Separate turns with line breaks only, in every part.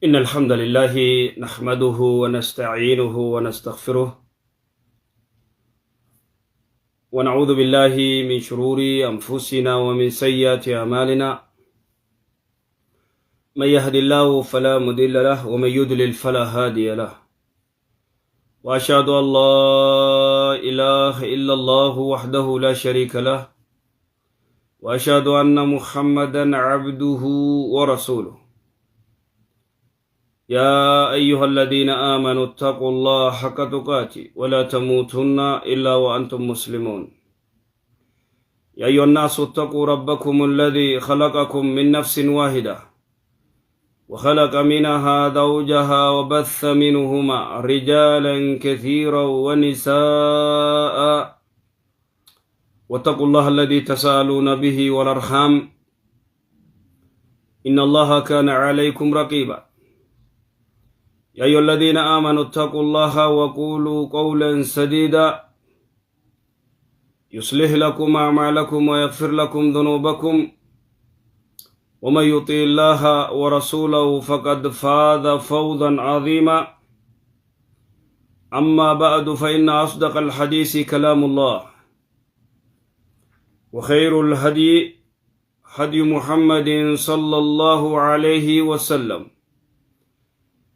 إن الحمد لله نحمده ونستعينه ونستغفره ونعوذ بالله من شرور أنفسنا ومن سيئات أعمالنا، من يهد الله فلا مضل له ومن يضلل فلا هادي له، وأشهد أن لا إله إلا الله وحده لا شريك له، وأشهد أن محمدا عبده ورسوله. يا أيها الذين آمنوا اتقوا الله حق تقاته ولا تموتن إلا وأنتم مسلمون. يا أيها الناس اتقوا ربكم الذي خلقكم من نفس واحدة وخلق منها زوجها وبث منهما رجالا كثيرا ونساء، واتقوا الله الذي تساءلون به والأرحام إن الله كان عليكم رقيبا. يا أيها الذين آمنوا اتقوا الله وقولوا قولا سديدا يصلح لكم أعمالكم ويغفر لكم ذنوبكم، ومن يطع الله ورسوله فقد فاز فوزا عظيما. أما بعد، فإن أصدق الحديث كلام الله، وخير الهدي هدي محمد صلى الله عليه وسلم،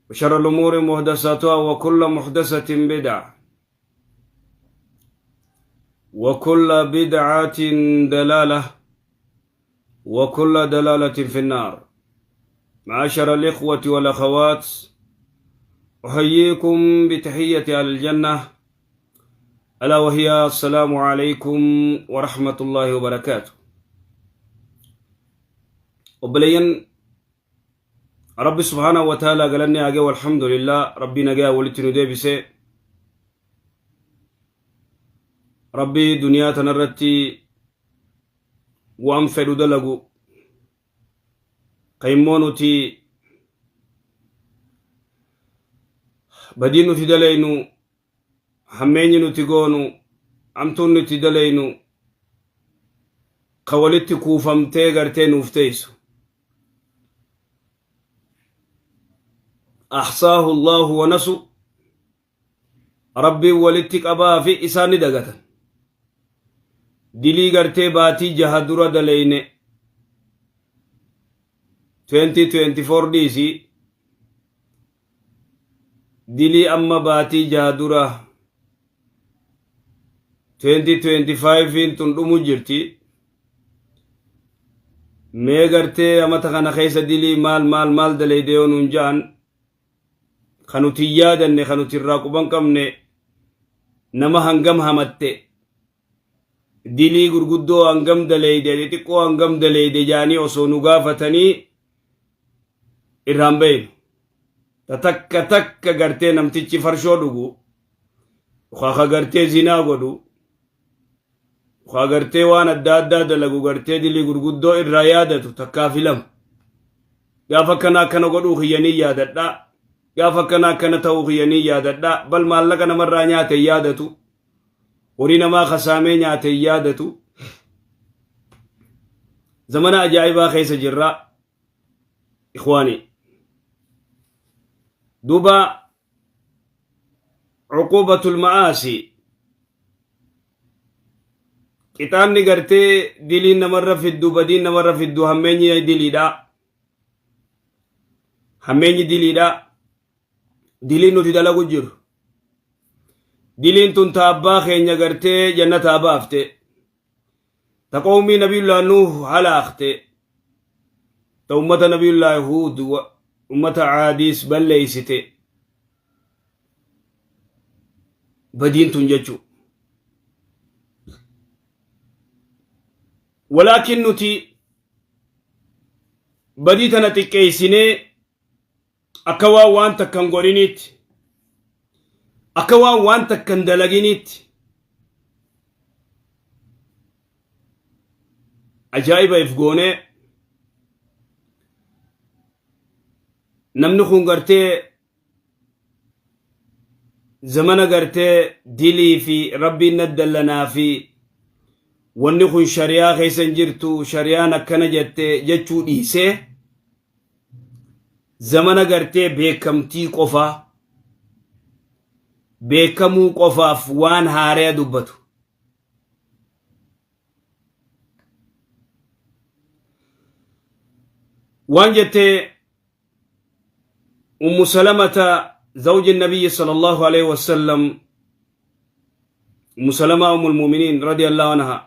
وشر الأمور محدثاتها، وكل محدثة بدعة، وكل بدعة دلالة، وكل دلالة في النار. معاشر الإخوة والأخوات، أحييكم بتحية أهل الجنة، ألا وهي السلام عليكم ورحمة الله وبركاته. Obboleeyyan، Rabbi سبحانه وتعالى galanni haa ga'u. الحمد لله، Rabbii nagaa walitti nu deebise. Rabbii duniyaa tanarratti waan fedhu dalagu ka immoo nuti badii nuti dalaynu, hammeenyi nuti goonu, hamtuun nuti dalaynu ka walitti kuufamtee gartee nuuf teessu. أحصاه الله ونسوا، Rabbiin walitti qabaa fi isaan ni dagatan. Dilii gartee baatii 6 dura dalayne, 2024 dhiisii, dilii amma baatii 6 dura, 2025 tun dhumu jirti. Mee gartee amata kana keessa dilii maal maal maal dalayde yoo nuun ja'an, kan nuti hin yaadanne, kan nuti irraa quban qabne, nama hangam hamatte, dilii gurguddoo hangam dalayde, xixiqqoo hangam dalayde jaanii osoo nu gaafatanii irraan baynu. Ta takka takka gartee namtichi farshoo dhugu yookaan ka gartee zinaa godhu yookaan gartee waan adda addaa dalagu, gartee dilii gurguddoo irraa yaadatu takkaa filama. Gaafa akkana akkana godhuu kiyyanii yaadadha. Gaafa akkana akkana ta'uu kiyyanii yaadadha. Bal maallaqa namarraa nyaate hin yaadatu. Horii namaa kasaamee nyaate hin yaadatu. Zamana ajaa'ibaa keessa jirra. إخواني، duuba عقوبة المعاصي، qixaanni gartee diliin namarra fiddu, badiin namarra fiddu, hammeenyi diliidha. Hammeenyi diliidha. Diliin nuti dalagu jiru. Diliin tun ta abbaa keenya gartee jannataa baafte. Ta qawmii Nabiyullah Nuuh halaakte. Ta ummata Nabiyullah Huud, ummata Caadiis balleeysite. Badiin tun jechuu. Walaakin nuti badii tana xiqqeessinee akka waan waan takka hin godhiniitti, akka waan waan takka hin dalaginiitti, ajaa'iba if goonee, namni kun gartee zamana gartee dilii fi Rabbiin naddallanaa fi wanni kun shari'aa keessa hin jirtu, shari'aan akkana jette jechuu dhiisee, Zamana gartee beekamtii qofaa, beekamuu qofaaf waan haaraya dubbatu. Waan jettee Ummu Salamata zawji Nabiyyi sallallahu alaihi wasallam, Ummu Salamaa ummul mu'miniin radiyallahu anha,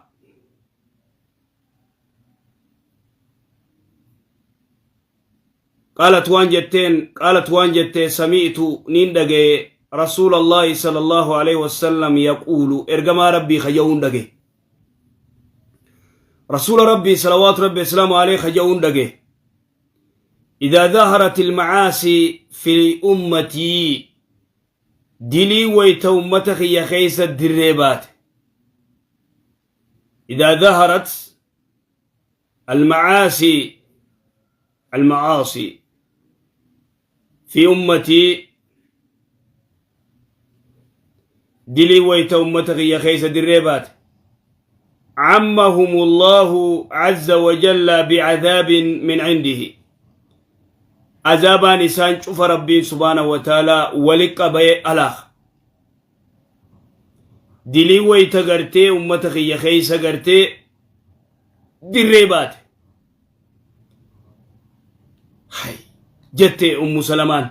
qaalat waan jetteen, qaalat waan jette, sami'tu niin dhagaye, rasuulallaahi sallallahu alaihi wasallam yaquulu, ergamaa Rabbii kaja'uun dhagaye, rasuula Rabbii salawaatu Rabbi islaamu alaihi kaja'uun dhagaye: إذا ظهرت المعاصي في أمتي، dilii wayta ummata kiyya keessa dirree baate، إذا ظهرت المعاصي المعاصي في أمتي، dilii wayta ummata kiyya keessa dirree baate، عمهم الله عز وجل بعذاب من عنده، azaabaan isaan cufa Rabbiin subhaanahu wa ta'aalaa wali qabee alaaq. Dilii wayta gartee ummata kiyya keessa gartee dirree baate. Hay jette Ummu Salamaan.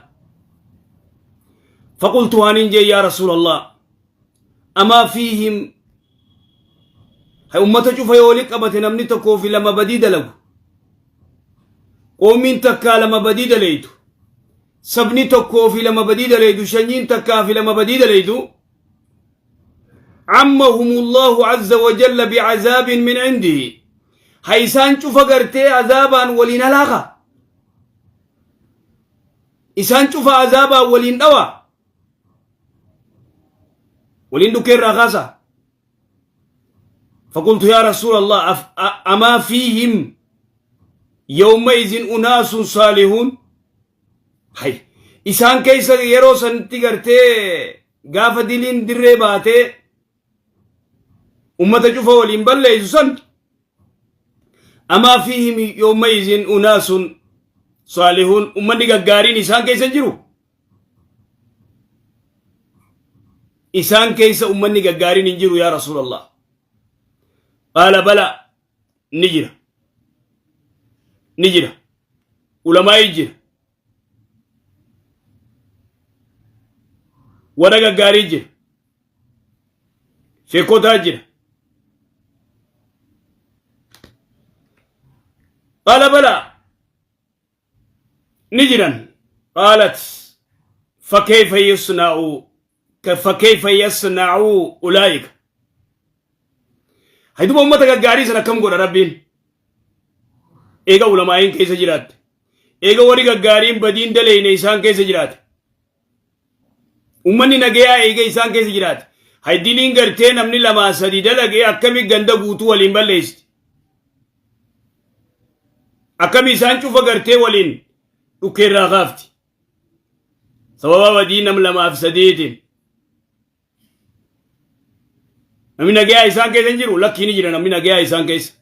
فقلت waan jee: يا رسول الله، أما فيهم، hay ummata cufa yoo wali qabate namni tokkoo fi lama badii dalagu, qoomiin takkaa lama badii dalaytu, sabni tokkoo fi lama badii dalaytu, shanyiin takkaa fi lama badii dalaytu، عمهم الله عز وجل بعذاب من عنده، hay isaan cufa gartee azaabaan waliin halaaka, isaan cufa azaabaan waliin dhawa, waliin dhukkeerraa kaasa. فقلت يا رسول الله، أما فيهم يومئذ أناس صالحون؟ Hay isaan keessa yeroo sanitti gartee gaafa diliin dirree baatee ummata cufa waliin balleessu san، أما فيهم يومئذ أناس صالحون، ummanni gaggaariin isaan keessa hin jiru? Isaan keessa ummanni gaggaariin hin jiru, yaa Rasuulallah? قال بلى، ni jira, ni jira, ulamaa'ii jira, warra gaggaarii jira, sheekotaa jira. قال بلى، ni jiran. قالت فكيف يصنع فكيف يصنع أولئك؟ Hayduba ummata gaggaarii sana akkam godha Rabbiin? Eega ulamaa'iin keessa jiraatte, eega warri gaggaariin badiin daleyne isaan keessa jiraate, ummanni nagayaa eega isaan keessa jiraate, haydiliin gartee namni lamaa sadi dalagee akkami ganda guutuu waliin balleessiti? Akkami isaan cufa gartee waliin dhukkeerraa kaafti sababa badii nam lamaaf sadiitiin? Namni nagayaa isaan keessa hin jiru? Lakkii, ni jira namni nagayaa isaan keessa.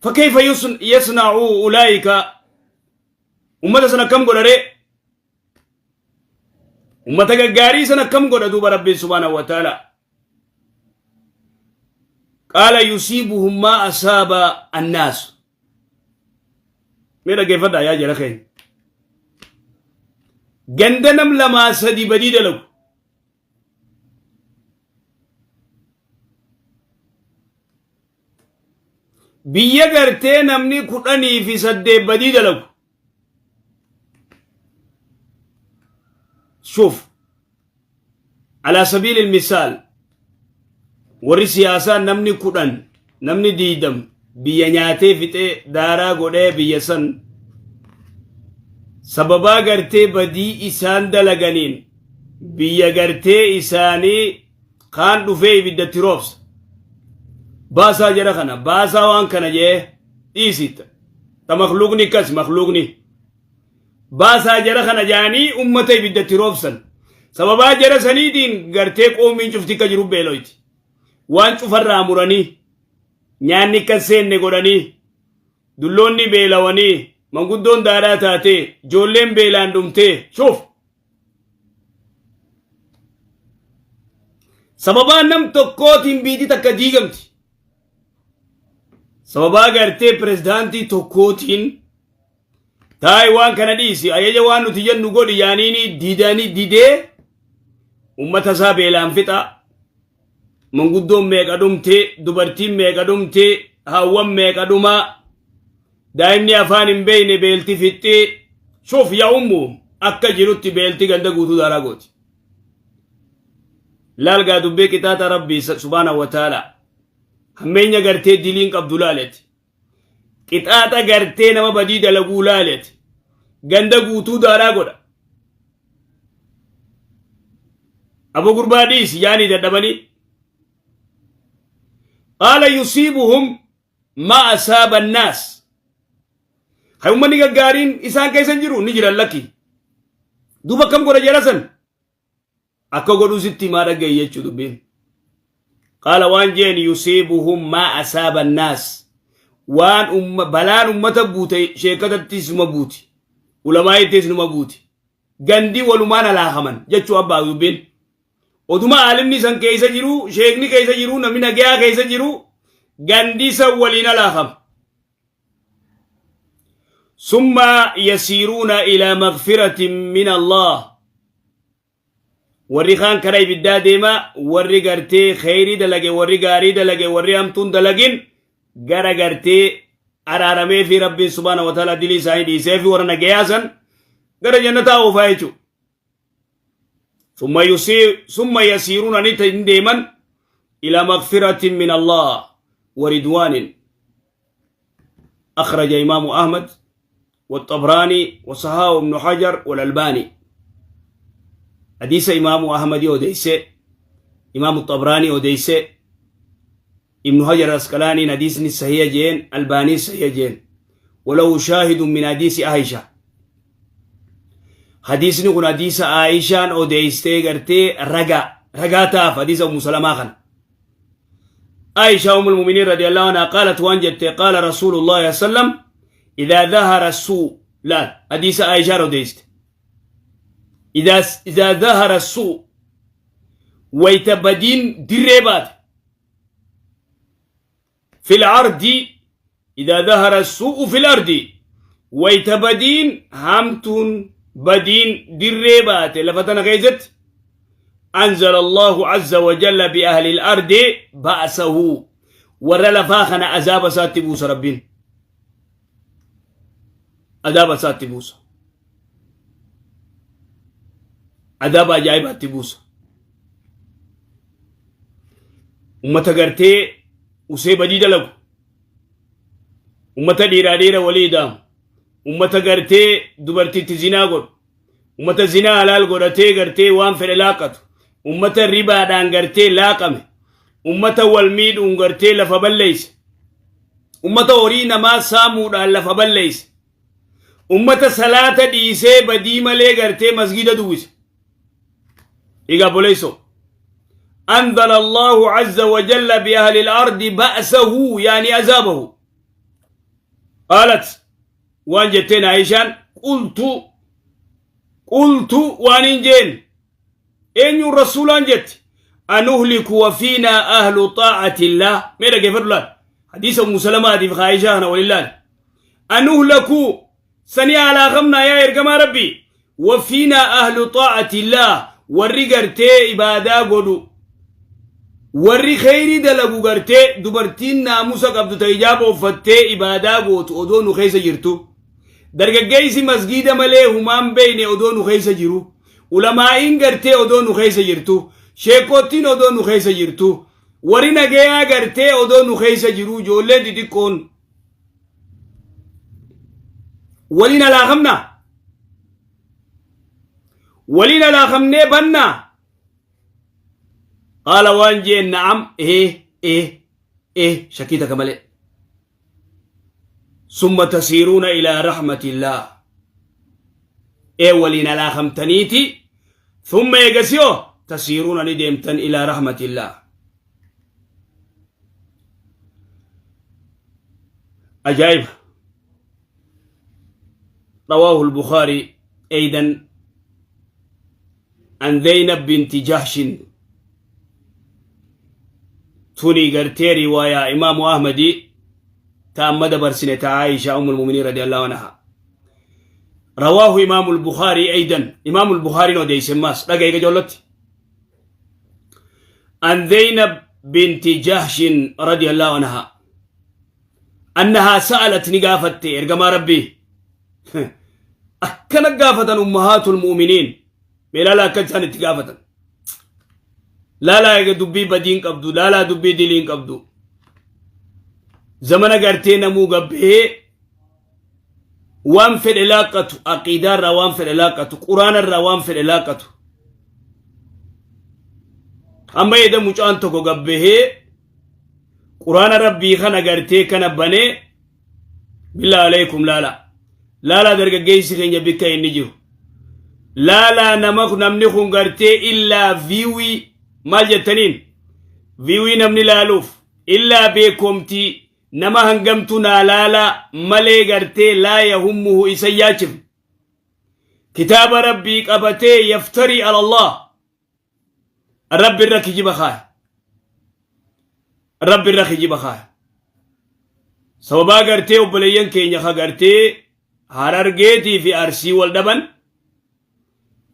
فكيف يصنع أولئك؟ Ummata sana akkam godha ree? Ummata gaggaarii sana akkam godha duuba Rabbiin subhaanahu wa ta'ala? قال يصيبهم ما أصاب الناس. Mee dhaggeeffadhaa yaa jara keenya. Ganda nam lamaa sadi badii dalagu, biyya gartee namni 18 badii dalagu. شوف، على سبيل المثال، warri siyaasaa namni 10, namni 20 biyya nyaatee fixee daaraa godhee biyya san, sababaa gartee badii isaan dalaganiin biyya gartee isaanii kaan dhufee ibiddatti roobsa, baasaa jara kana, baasaa waan kana jee dhiisita ta makluuqni akkas makluuqni baasaa jara kana jaanii ummata ibiddatti roobsan. Sababaa jara saniitiin gartee qoomiin cufti akka jiru beeloyti, waan cufarraa muranii, nyaanni akka seenne godhanii, dulloonni beelawanii, Manguddoon daaraa taatee, ijoolleen beelaan dhumtee, shuuf. Sababaa nam tokkootiin biitii takka diigamti. Sababaa gartee pirezidaantii tokkootiin taa'i waan kana dhiisi ajaja waan nuti jennu godhi yaaniini didanii didee ummata isaa beelaan fixa. Manguddoon meeqa dhumtee, dubartiin meeqa dhumtee, haawwan meeqa dhumaa, daa'imni afaan hin beekne beelti fixxee, shuuf yaa ummu akka jirutti beelti ganda guutuu daaraa gooti. Laal gaa dubbii qixaaxa Rabbii subhaanahu wa ta'ala. Hammeenya gartee diliin qabdu laaleti. Qixaaxa gartee nama badii dalaguu laaleti. Ganda guutuu daaraa godha. Abo gurbaa dhiisi yaanii dadhabanii. Qaala yusiibuhum maa asaaba annaas. Hay ummanni gaggaariin isaan keessa hin jiru ni jiran lakki. Duuba akkam godha jara san? Akka godhuu sitti himaa dhaga'i jechuu dubbiin. Qaala waan jeen yusiibuhum maa asaaba annaas. Waan umma balaan ummata buute sheekatattis numa buuti. Ulamaa'ittis numa buuti. Gandi walumaan alaakaman jechuu abbaa dubbiin. Oduma aalimni san keessa jiru, sheekni keessa jiru, namni nagayaa keessa jiru gandi san waliin alaakama. Summa yasiiruuna ilaa magfiratin min Allah. Warri kaan karaa ibiddaa deema, warri gartee kheyrii dalage, warri gaarii dalage, warri hamtuun dalagin gara gartee araaramee fi Rabbiin subhaana wa ta'ala dilii isaanii dhiisee fi warra nagayaa san gara jannataa oofaa jechuudha. Summa yasiiruuna ni hin deeman ila magfiratin min Allah wa ridwaanin. أخرج إمام أحمد والطبراني وصححه ابن حجر والألباني. حديث إمام أحمد أوديس، إمام الطبراني أوديس، ابن حجر الأسقلاني حديث صحيح جين، ألباني صحيح جين، وله شاهد من حديث عائشة. حديثني كن حديث عائشة أوديستي غرتي رجا رجاتا حديث أم سلمة خان. عائشة أم المؤمنين رضي الله عنها قالت وان جت قال رسول الله صلى الله عليه وسلم إذا ظهر السوء. لا حديث عائشة رضيست إذا ظهر السوء ويتبدين دريبات في الأرض، إذا ظهر السوء في الأرض ويتبدين همتون بدين دريبات لفتنا غيزت أنزل الله عز وجل بأهل الأرض بأسه ورا لفاخنا عذاب ساتي بوس ربين عذاب ساتي بوس عذاب أجايبات بوس ummata gartee usee badii dalagu, ummata dhiiraa dhiira walii daamu, ummata gartee dubartiitti zinaa godhu, ummata zinaa halaal godhatee gartee waan fedhe laaqatu, ummata ribaadhaan gartee laaqame, ummata wal miidhuun gartee lafa balleeyse, ummata horii namaa saamuudhaan lafa balleeyse, ummata salaata dhiisee badii malee gartee masgida duwwise. Egaa boleessoo أنزل الله عز وجل بأهل الأرض بأسه يعني عذابه. قالت وان جتين عائشان قلت قلت وان جين إن الرسول جت أنهلك وفينا أهل طاعة الله. ماذا كيف الله حديث أم سلمة في عائشة أنا ولله أنهلك سني على غمنا يا إرجما ربي وفينا أهل طاعة الله warri gartee ibaadaa godhu, warri kheyrii dalagu, gartee dubartiin naamusa qabdu ta ijaaba uffattee ibaadaa gootu odoo nu keessa jirtu, dargaggeessi masgiida malee humaan beeyne odoo nu keessa jiru, ulamaa'iin gartee odoo nu keessa jirtu, sheekottiin odoo nu keessa jirtu, warri nagayaa gartee odoo nu keessa jiru, ijoolleen xixiqqoon waliin alaakamna waliin alaakamnee bannaa. Qaala waan jeen na'am ee ee ee shakkii takka malee. Summa tasiiruuna ilaa rahmatillaah ee waliin alaakamtaniiti thumma eegasiyoo tasiiruuna ni deemtan ilaa rahmatillaah. Ajaa'iba! رواه البخاري أيضا عن زينب بنت جحش. Tuni gartee riwaayaa Imaamu Ahmadi ta amma dabarsine ta Aisha ummul mu'miniin radiyallahu anha. Rawaahu Imaamu Bukhaarii aydan, Imaamu Bukhaariin odeeyse maas dhagaye qajoollotti. An Zaynab binti Jahshin radiyallahu anha annahaa sa'alat, ni gaafatte ergamaa Rabbii. Akkana gaafatan ummahaatul mu'miniin. Mee laalaa akka isaan itti gaafatan. Laalaa eega dubbii badiin qabdu, laalaa dubbii diliin qabdu. Zamana gartee namuu gabbee waan fedhe laaqqatu, aqiidaarraa waan fedhe laaqqatu, quraanarraa waan fedhe laaqqatu. Amma eeda mucaan tokko gabbahee quraana Rabbii kana gartee kana banee, billaa aleekum, laalaa. Laalaa dargaggeessi keenya bikka inni jiru. Laalaa nama namni kun gartee illaa view maal jettaniin, view namni laaluuf, illaa beekomtii nama hangamtu naa laalaa malee gartee laa yahummuhu isa yaachifne. Kitaaba Rabbii qabatee yaftarii alallah, Rabbi irra kijiba kaaya. Rabbi irra kijiba kaaya. Sababaa gartee obboleeyyan keenya ka gartee Harargeetii fi Arsii wal dhaban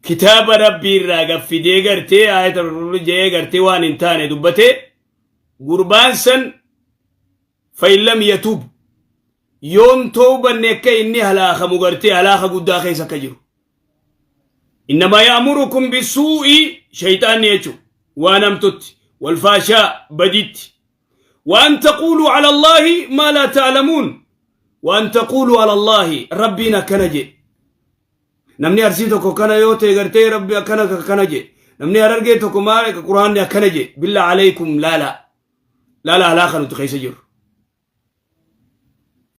kitaaba Rabbii irraa gaffidee gartee ayata jee gartee waan hin taane dubbatee, gurbaan san fa'in lam yatuub, yoon toobanne akka inni halaakamu gartee halaaka guddaa keessa akka jiru. Innamaa ya'murukum bisuu'i, shayxaanni jechuun waan hamtutti, walfaashaa baditti, waan taquuluu ala Allaahi maa laa ta'lamuun, waan taquuluu ala Allaahi, Rabbiin akkana jedhe. Namni Arsii tokko kana yoo ta'e gartee Rabbi akkana akkana jedhe. Namni Harargee tokko maal, Quraanni akkana jedhe. Billaa alaykum, laala laala halaaka nuti keessa jirru.